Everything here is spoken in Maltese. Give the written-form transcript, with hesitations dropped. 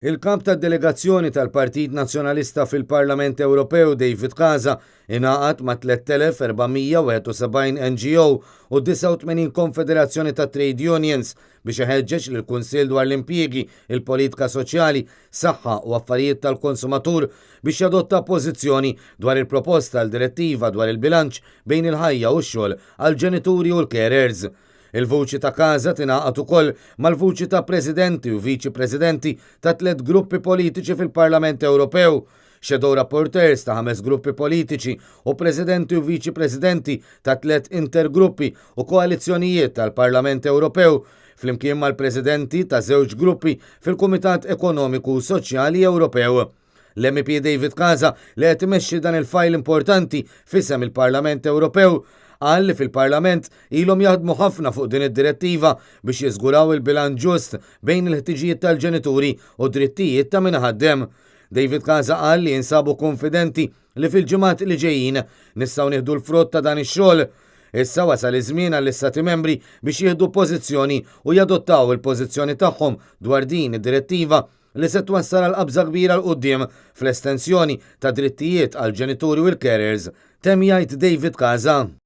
Il-Kap tad-Delegazzjoni tal-Partit Nazzjonalista fil-Parlament Ewropew David Casa ingħaqad ma' 3,471 NGO u 89 konfederazzjoni ta' trade unions biex iħeġġeġ lill-Kunsill dwar l-Impjiegi, il-Politika Soċjali, Saħħa u Affarijiet tal-Konsumatur biex jadotta pożizzjoni dwar il-proposta għal direttiva dwar il-bilanċ bejn il-ħajja u x-xogħol għall-ġenituri u l-carers. Il-vuċi ta' Casa tingħaqad ukoll mal-vuċi ta' Presidenti u Viċi Presidenti ta' tlett gruppi politiċi fil-Parlament Ewropew, Shadow Rapporteurs ta' ħames gruppi politiċi u Presidenti u Viċi Presidenti ta' tlett intergruppi u koalizzjonijiet tal-Parlament Ewropew, flimkien mal-Presidenti ta' żewġ gruppi fil-Kumitat Ekonomiku u Soċjali Ewropew. L-MEP David Casa li qed imexxi dan il-fajl importanti f'isem il-Parlament Ewropew qal li fil-Parlament ilhom jaħdmu ħafna fuq din id-direttiva biex jiżguraw il-bilanċ ġust bejn il-ħtiġijiet tal-ġenituri u d-drittijiet ta' min iħaddem. David Casa qal li jinsabu kunfidenti li fil-ġimgħat li ġejjin nistgħu nieħdu l-frott ta' dan ix-xogħol. Issa wasal iż-żmien għall-Istati Membri biex jieħdu pożizzjoni u jadottaw il-pożizzjoni tagħhom dwar din id-direttiva li se twassal għal qabża kbira 'l quddiem fl-estensjoni ta' drittijiet għall-ġenituri u l-carers, temm jgħid David Casa.